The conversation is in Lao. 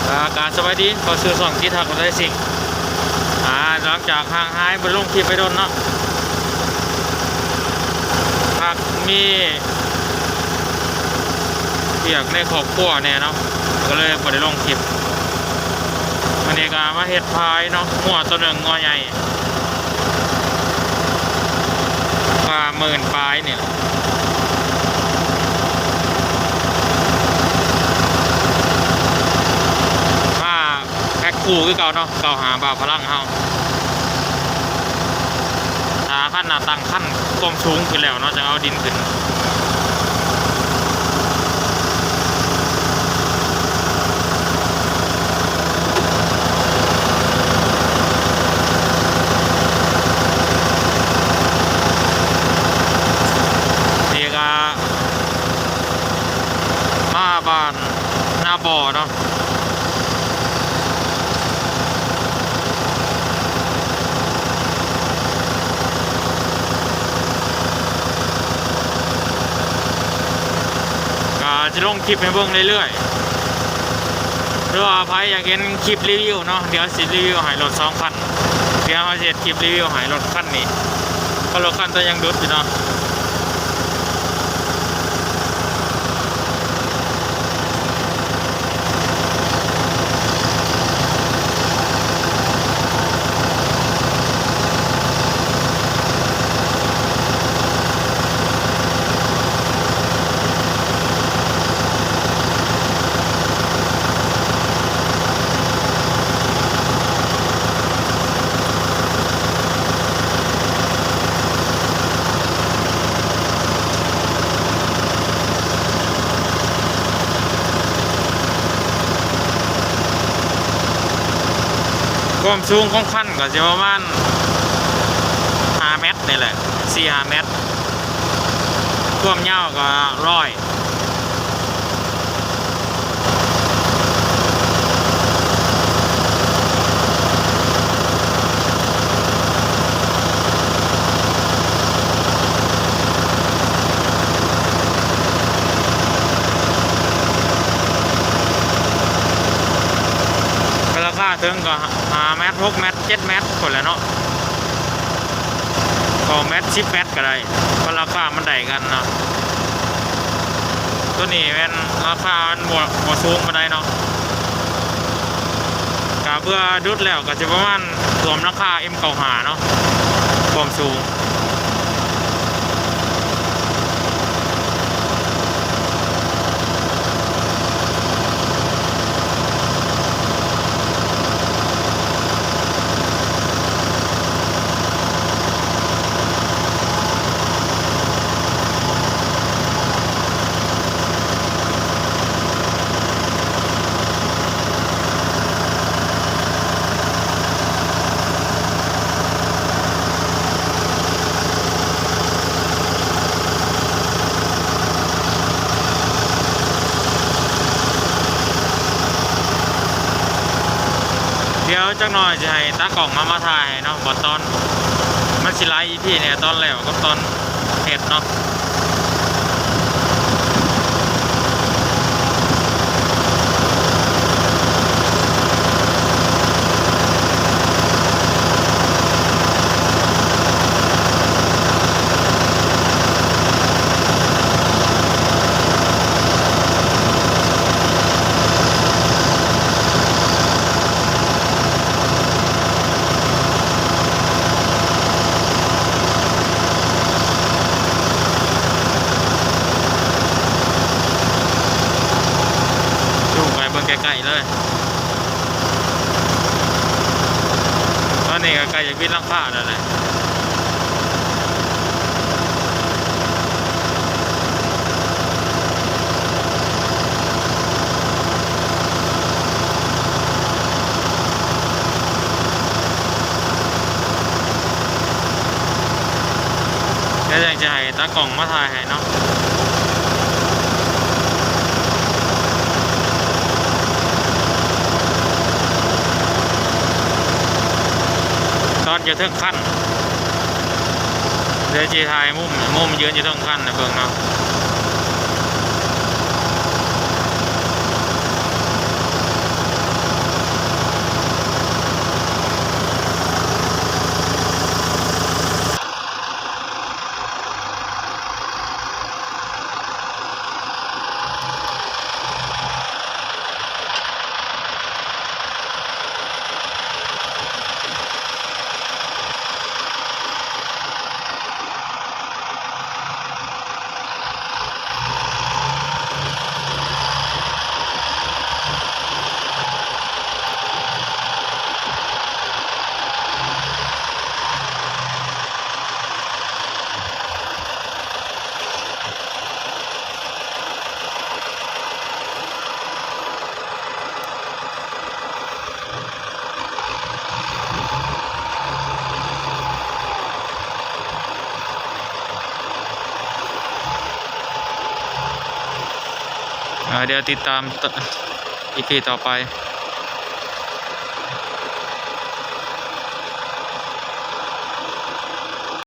ອາ ການສະບາຍດີ ເຂົ້າສູ່ຊ່ອງຈິດຮັກໄລຊິງ. ອາ ຫຼັງຈາກຫ່າງຫາຍບໍ່ໄດ້ລົງຄລິບໄປດົນເນາະ ພັກມີວຽກໃນຄອບຄົວແດ່ເນາະ ກໍເລີຍບໍ່ໄດ້ລົງຄລິບ. ມື້ນີ້ກໍມາເຮັດພາຍເນາະ ງົວໂຕໜຶ່ງ ງົວໃຫຍ່ ວ່າໝື່ນປາຍນີ້ແຫຼະ ມາແພັກຄູ່ຄືເກົ່າເນາະ ເກົ້າຫ້າບ່າວພະລັງເຮົາ. ຖ້າຄັນນະ ຕັ້ງຄັນຄວາມສູງຂຶ້ນແລ້ວເນາະ ຈັ່ງເອົາດິນຂຶ້ນ. ນີ້ກະມາບ້ານນາບໍ່ເນາະ ກະຈະລົງຄລິບໃຫ້ເບິ່ງເລື້ອຍໆ ຫຼືວ່າໃຜຢາກເຫັນຄລິບຣີວິວເນາະ ດຽວຊິຣີວິວໃຫ້ລົດສອງຄັນ ດຽວເຮົາຊິເຮັດຄລິບຣີວິວໃຫ້ລົດຄັນນີ້ ກໍລົດຄັນໂຕຍັງດຸດຢູ່ເນາະ. ຄວາມສູງຂອງຄັນກໍຊິປະມານຫ້າແມັດນີ້ແຫຼະ ສີ່ຫ້າແມັດ ຄວາມຍາວກໍຮ້ອຍ. ລາຄາເຖິງກໍຫ້າແມັດ ຫົກແມັດ ເຈັດແມັດພຸ້ນແຫຼະເນາະ ເກົ້າແມັດ ສິບແມັດກໍໄດ້ ເພາະລາຄາມັນໄດ້ກັນເນາະ. ໂຕນີ້ແມ່ນລາຄາມັນບໍ່ ບໍ່ສູງປານໃດເນາະ ກະເພື່ອດຸດແລ້ວກໍຊິປະມານ ລວມລາຄາເອັມເກົ້າຫ້າເນາະ ຄວາມສູງ. ດຽວຈັກໜ່ອຍຊິໃຫ້ຕາກ້ອງມາ ມາຖ່າຍໃຫ້ເນາະ ບ່ອນຕອນ ມັນຊິຫຼາຍອີພີແດ່ ຕອນແລ້ວກັບຕອນເຮັດເນາະ. ຊູມໃຫ້ເບິ່ງໃກ້ໆເລີຍ ຕອນນີ້ກໍໃກ້ຈະປິດຫຼັງຄາແລ້ວແຫຼະ. ດຽວຈັ່ງຈະໃຫ້ຕາກ້ອງມາຖ່າຍໃຫ້ເນາະ ຕອນຢູ່ເທິງຄັນ ດຽວຊິຖ່າຍມຸມ ມຸມຢືນຢູ່ເທິງຄັນໃຫ້ເບິ່ງເນາະ. ດຽວຕິດຕາມອີພີຕໍ່ໄປ.